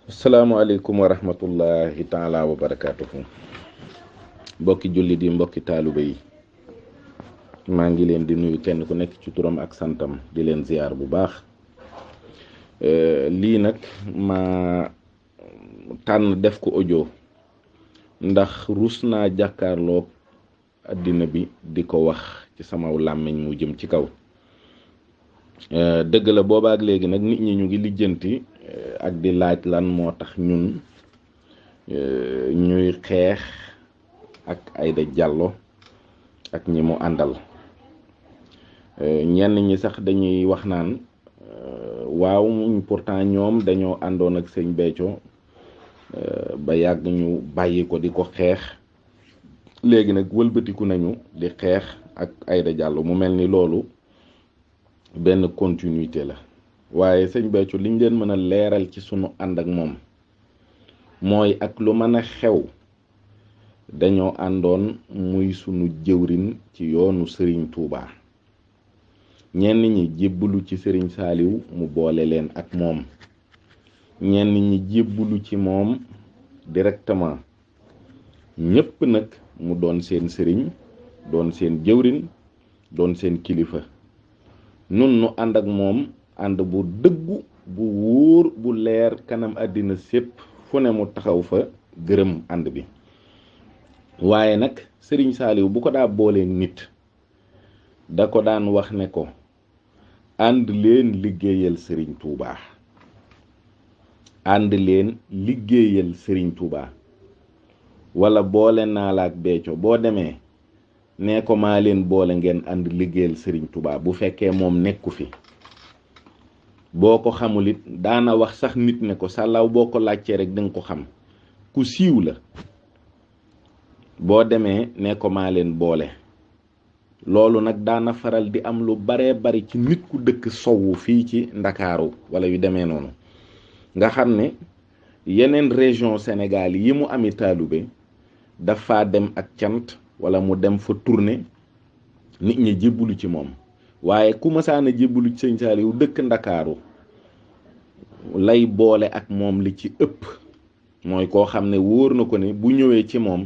asalaamaaleykum wa rahmatullahi taala wa barakaatuhu. mbokki jullit yi, mbokki taalibe yi, maa ngi leen di nuyu kenn ku nekk ci turam ak santam, di leen ziyaar bu baax. lii nag ma tànn def ko audio ndax rus naa jàkkaarloog àddina bi di ko wax ci sama làmmiñ mu jëm ci kaw. dëgg la boobaak léegi nag nit ñi ñu ngi lijjanti ak di laaj lan moo tax ñun ñuy xeex ak Aida Diallo ak ñi mu àndal. ñenn ñi sax dañuy wax naan waaw pourtant ñoom dañoo àndoon ak sëñ Béthio ba yàgg ñu bàyyi ko di ko xeex, léegi nag wëlbatiku nañu di xeex ak Aida Diallo. mu mel ni loolu benn continuité la, waaye sëñ Béthio liñ leen mën a leeral ci sunu ànd ak moom mooy ak lu mën a xew dañoo àndoon muy sunu jëwrin ci yoonu Serigne Touba. ñenn ñi jébbalu ci Serigne Saliou mu boole leen ak moom, ñenn ñi jébbalu ci moom directement, ñépp nag mu doon seen sëriñ, doon seen jëwrin, doon seen kilifa. nun nu ànd ak moom ànd bu dëggu, bu wóor, bu leer kanam àddina sépp, fu ne mu taxaw fa gërëm ànd bi. waaye nag Serigne Saliou bu ko daa boolee nit da ko daan wax ne ko ànd leen liggéeyal Serigne Touba, ànd leen liggéeyal Serigne Touba, wala boole naa la ak Béthio, boo demee nee ko maa leen boole ngeen ànd liggéeyal Serigne Touba. bu fekkee moom nekku fi, boo ko xamul it daana wax sax nit ne ko sàllaaw boo ko laajtee rek danga ko xam, ku siiw la. boo demee nee ko maa leen boole. loolu nag daana faral di am lu baree bari ci nit ku dëkk sowu fii ci Ndakaaru wala yu demee noonu, nga xam ne yeneen région Sénégal yi mu ami taalube dafa dem ak cant wala mu dem fa tourner, nit ñi jébbalu ci moom. waaye ku mësaana jébbalu ci sëñ Saliou dëkk Ndakaaru lay boole ak moom li ci ëpp mooy koo xam ne wóor na ko ne bu ñëwee ci moom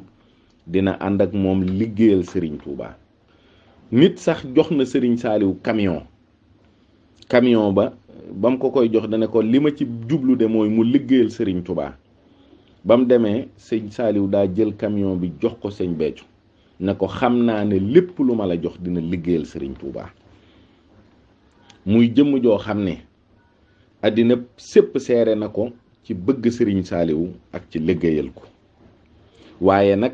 dina ànd ak moom liggéeyal Serigne Touba. nit sax jox na Serigne Saliou camion ba bam ko koy jox dana ko li ma ci jublu de mooy mu liggéeyal Serigne Touba. bam demee sëñ Saliou daa jël camion bi jox ko sëñ Béthio ne ko xam naa ne lépp lu ma la jox dina liggéeyal Serigne Touba. muy jëmm joo xam ne àddina sépp seere na ko ci bëgg Serigne Saliou ak ci liggéeyal ko. waaye nag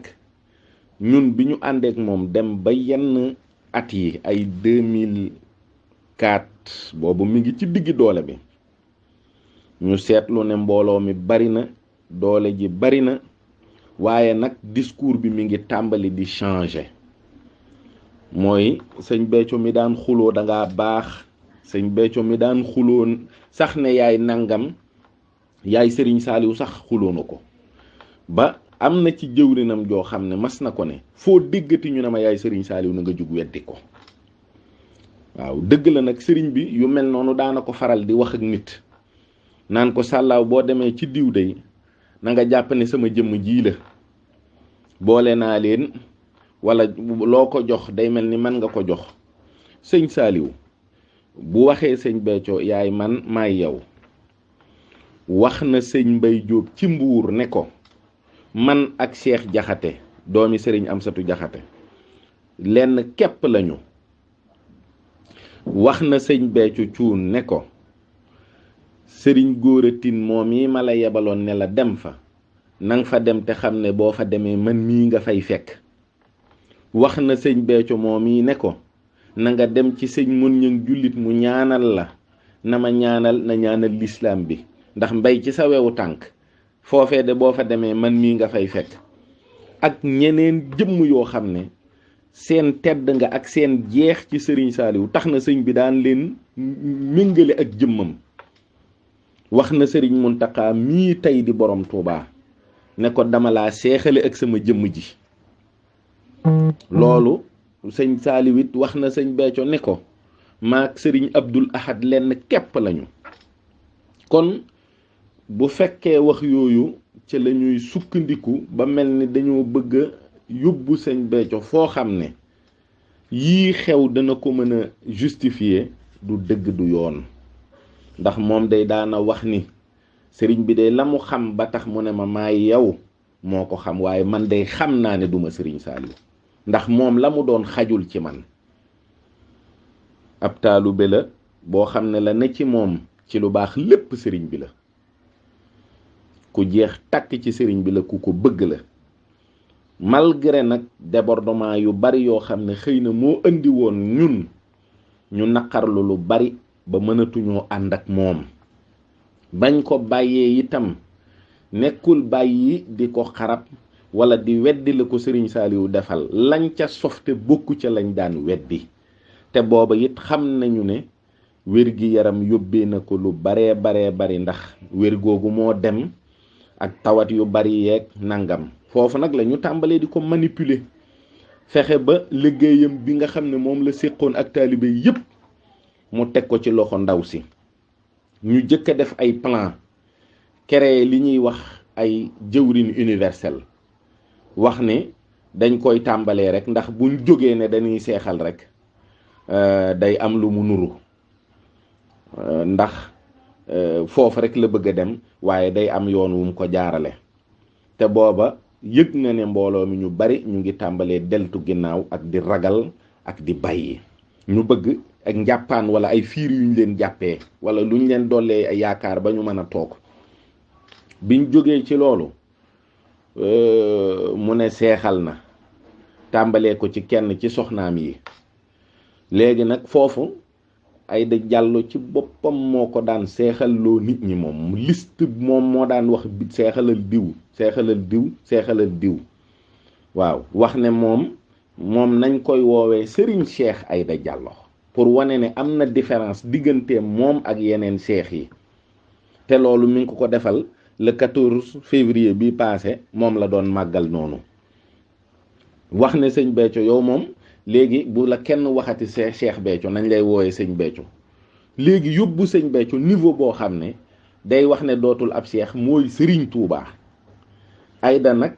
ñun bi ñu àndeek moom dem ba yenn at yi ay 2004 boobu mi ngi ci diggi doole bi, ñu seetlu ne mbooloo mi bari na, doole ji bari na, waaye nag discours bi mi ngi tàmbali di changer. mooy sëñ Béthio mi daan xuloo dangaa baax, sëñ Béthio mi daan xuloon sax ne yaay nangam, yaay Serigne Saliou sax xuloo na ko. ba am na ci jëwrinam joo xam ne mas na ko ne foo déggati ñu ne ma yaay Serigne Saliou na nga jug weddi ko. waaw dëgg la nag sëriñ bi yu mel noonu daana ko faral di wax ak nit naan ko sàllaaw boo demee ci diw day na nga jàpp ne sama jëmm jii la, boole naa leen, wala loo ko jox day mel ni man nga ko jox. sëñ Saliou bu waxee sëñ Béthio yaay man maay yow, wax na sëñ Mbay Jóob ci Mbuur ne ko man ak Cheikh Jaxate doomi sëriñ Amsatu Jaxate lenn képp lañu. wax na sëñ Béthio Cuun ne ko sëriñ Góora Tin moom yi ma la yebaloon ne la dem fa, nang fa dem te xam ne boo fa demee man mii nga fay fekk. wax na sëñ Béthio moom yi ne ko na nga dem ci sëñ mun ñëng jullit mu ñaanal la, na ma ñaanal na ñaanal lislaam bi, ndax mbay ci sa wewu tànk foofee de boo fa demee man mii nga fay fekk. ak ñeneen jëmm yoo xam ne seen tedd nga ak seen jeex ci Serigne Saliou tax na sëñ bi daan leen méngale ak jëmmam. wax na Serigne Mountakha mii tey di borom Touba ne ko dama laa seexale ak sama jëmm ji. loolu sëñ Saliou it wax na sëñ Béthio ne ko maak Serigne Abdoul Ahad lenn képp lañu. kon bu fekkee wax yooyu ci la ñuy sukkandiku ba mel ni dañoo bëgg a yóbbu sëñ Béthio foo xam ne yii xew dana ko mën a justifier du dëgg du yoon ndax moom day daana wax ni sëriñ bi de la mu xam ba tax mu ne ma maay yow moo ko xam waaye man day xam naa ne duma sëriñ Saliou ndax moom la mu doon xajul ci man ab taalibe la boo xam ne la ne ci moom ci lu baax lépp sëriñ bi la ku jeex takk ci sëriñ bi la ku ko bëgg la malgré nag débordement yu bari yoo xam ne xëy na moo indi woon ñun ñu naqarlu lu bari ba mënatuñoo ànd ak moom bañ ko bàyyee itam nekkul bàyyi di ko xarab wala di weddi la ko sëriñ Saliou defal lañ ca softe bokku ca lañ daan weddi te booba it xam nañu ne wér gi yaram yóbbee na ko lu baree bari ndax wér googu moo dem ak tawat yu bari yeeg nangam foofu nag la ñu tàmbalee di ko manipuler fexe ba liggéeyam bi nga xam ne moom la séqoon ak taalibe yépp mu teg ko ci loxo ndaw si ñu jëkk a def ay plan créer li ñuy wax ay jëwrin universel wax ne dañ koy tàmbalee rek ndax buñ jógee ne dañuy seexal rek day am lu mu nuru ndax foofu rek la bëgg a dem waaye day am yoon wu mu ko jaarale te booba yëg na ne mbooloo mi ñu bari ñu ngi tàmbalee deltu ginnaaw ak di ragal ak di bàyyi ñu bëgg ak njàppaan wala ay fiir yuñ leen jàppee wala luñ leen dollee ay yaakaar ba ñu mën a toog biñ jógee ci loolu mu ne seexal na tàmbalee ko ci kenn ci soxnaam yi léegi nag foofu Aïda Diallo ci boppam moo ko daan seexalloo nit ñi moom liste moom moo daan wax seexalal diw seexalal diw waaw wax ne moom nañ koy woowee Serigne Cheikh Aïda Diallo pour wane ne am na différence diggante moom ak yeneen cheikh yi te loolu mi ngi ko defal le 14 février bi passé moom la doon màggal noonu wax ne sëñ Béthio yow moom léegi bu la kenn waxati Cheikh Béthio nañ lay wooyee sëñ Béthio léegi yóbbu sëñ Béthio niveau boo xam ne day wax ne dootul ab cheikh mooy Serigne Touba Aïda nag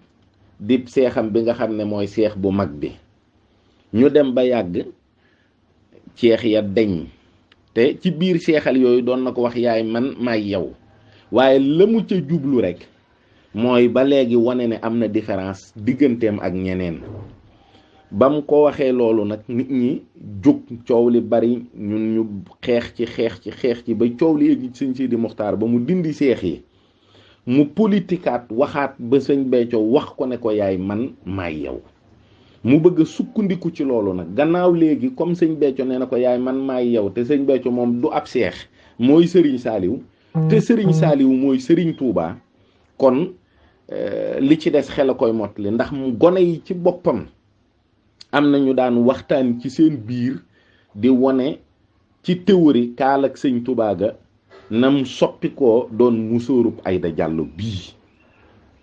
di seexam bi nga xam ne mooy cheikh bu mag bi ñu dem ba yàgg cheikh ya deñ te ci biir seexal yooyu doon na ko wax yaay man maay yow waaye la mu ca jublu rek mooy ba léegi wane ne am na différence digganteem ak ñeneen bam ko waxee loolu nag nit ñi jóg coow li bari ñun ñu xeex ci ba coow li yéegi sëñ Sidi Muxtaar ba mu dindi seex yi mu politikaat waxaat ba sëñ Béthio wax ko ne ko yaay man maay yow mu bëgg a sukkandiku ci loolu nag gannaaw léegi comme sëñ Béthio nee na ko yaay man maay yow te sëñ Béthio moom du ab seex mooy Serigne Saliou te Serigne Saliou mooy Serigne Touba kon li ci des xel a koy mottali ndax mu gone yi ci boppam am na ñu daan waxtaan ci seen biir di wone ci théorie kaal ak sëñ Touba ga nam soppi ko doon musóorub Aïda Diallo bii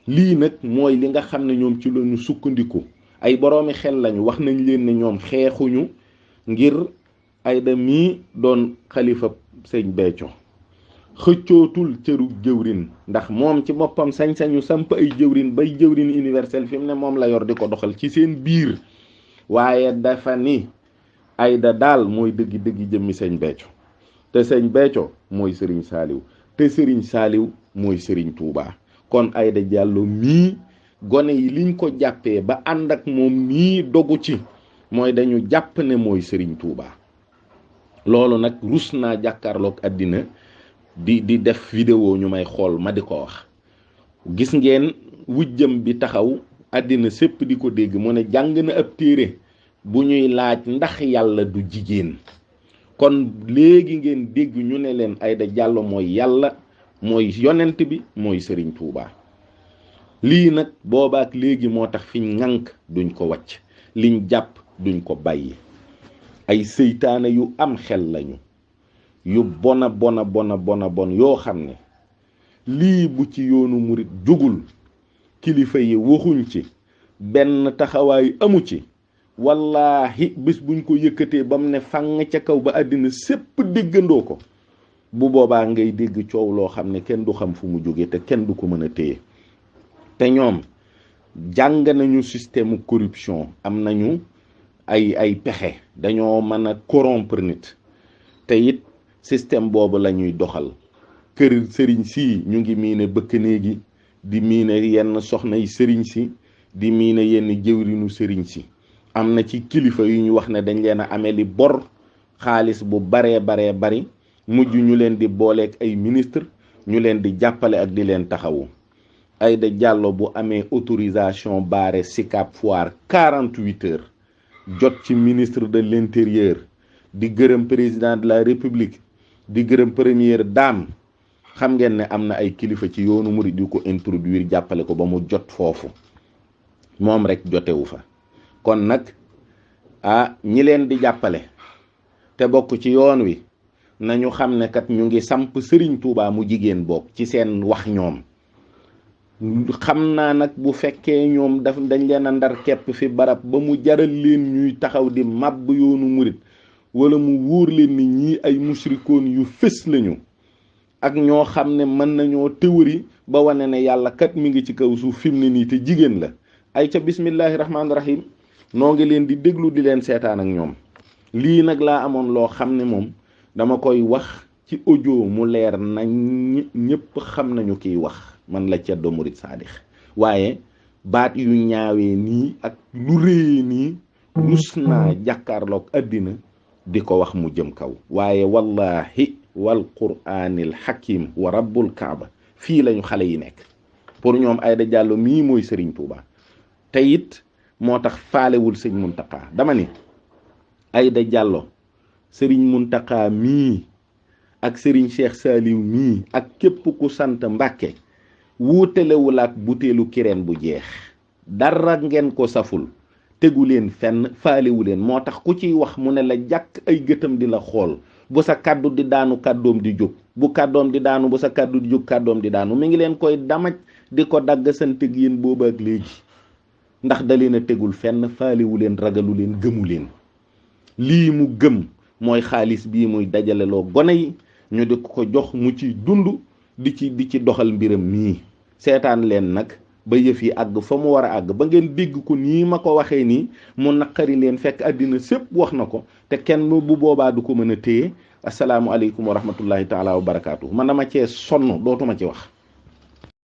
lii nag mooy li nga xam ne ñoom ci lañu sukkandiku ay boroomi xel lañu wax nañ leen ne ñoom xeexuñu ngir Aïda mii doon xalifa sëñ Béthio xëccootul cëru jëwrin ndax moom ci boppam sañ-sañu samp ay jëwrin bay jëwrin universel fi mu ne moom la yor di ko doxal ci seen biir waaye dafa ni Aïda daal mooy dëggi jëmmi sëñ Béthio te sëñ Béthio mooy Serigne Saliou te Serigne Saliou mooy Serigne Touba kon Aïda Diallo mii gone yi liñ ko jàppee ba ànd ak moom mii dogu ci mooy dañu jàpp ne mooy Serigne Touba loolu nag rus naa jàkkaarloog àddina di def vidéo ñu may xool ma di ko wax gis ngeen wujjam bi taxaw àddina sépp di ko dégg mu ne jàng na ab téere bu ñuy laaj ndax yàlla du jigéen kon léegi ngeen dégg ñu ne leen Aïda Diallo mooy yàlla mooy yonent bi mooy Serigne Touba lii nag boobaak léegi moo tax fiñ ŋànk duñ ko wàcc liñ jàpp duñ ko bàyyi ay seytaane yu am xel lañu yu bon yoo xam ne lii bu ci yoonu murit jugul kilifa yi waxuñ ci benn taxawaay amu ci wallaahi bis buñ ko yëkkatee ba mu ne fàng ca kaw ba àddina sépp déggandoo ko bu boobaa ngay dégg coow loo xam ne kenn du xam fu mu jóge te kenn du ko mën a téye te ñoom jàng nañu système corruption am nañu ay pexe dañoo mën a corrompre nit te it système boobu la ñuy doxal kër sëriñ si ñu ngi miine bëkk néegi di miine yenn soxna yi sëriñ si di miine yenn jëwrinu sëriñ si am na ci kilifa yu ñu wax ne dañ leen a amee li bor xaalis bu baree bari mujj ñu leen di booleeg ay ministre ñu leen di jàppale ak di leen taxawu Aïda Diallo bu amee autorisation baare Sicap Foire 48 heures jot ci ministre de l'intérieur di gërëm président de la république di gërëm première dame xam ngeen ne am na ay kilifa ci yoonu murid yu ko introduire jàppale ko ba mu jot foofu moom rek jotewu fa kon nag ñi leen di jàppale te bokk ci yoon wi nañu xam ne kat ñu ngi samp Serigne Touba mu jigéen bokk ci seen wax ñoom xam naa nag bu fekkee ñoom dañ leen a ndar kepp fi barab ba mu jaral leen ñuy taxaw di màbb yoonu murid wala mu wóor leen ni ñii ay musrikoon yu fës lañu ak ñoo xam ne mën nañoo théorie ba wane ne yàlla kat mi ngi ci kaw suuf fi mu ne nii te jigéen la ay ca bismillahi rahmaani rahim noo ngi leen di déglu di leen seetaan ak ñoom lii nag laa amoon loo xam ne moom dama koy wax ci audio mu leer nañ ñëpp xam nañu kiy wax man la Ceddo Murid Saadix waaye baat yu ñaawee nii ak lu réyee nii rus naa jàkkaarloog àddina di ko wax mu jëm kaw waaye wallahi wal quraanil hakim wa rabbul kaaba fii lañu xale yi nekk pour ñoom Aïda Diallo mii mooy Serigne Touba te it moo tax faalewul sëñ Muntaqa dama ni Aïda Diallo Serigne Muntaqa mii ak Serigne Cheikh Saliou mii ak képp ku sant Mbàkke wuutelewul ak butéelu kireen bu jeex dara ngeen ko saful tegu leen fenn faalewu leen moo tax ku ciy wax mu ne la jàkk ay gëtam di la xool bu sa kàddu di daanu kàddoom di jóg bu kàddoom di daanu bu sa kàddu di jóg kàddoom di daanu mi ngi leen koy damaj di ko dagg santeg yéen booba ak léegi ndax da leen a tegul fenn faalewu leen ragalu leen gëmu leen lii mu gëm mooy xaalis bii muy dajaleloo gone yi ñu di ko jox mu ci dund di ci doxal mbiram mii seetaan leen nag ba yëf yi àgg fa mu war a àgg ba ngeen dégg ko nii ma ko waxee nii mu naqari leen fekk àddina sépp wax na ko te kenn bu boobaa du ko mën a téye asalaamualeykum wa rahmatullahi taala wa barakaatu man dama cee sonn dootuma ci wax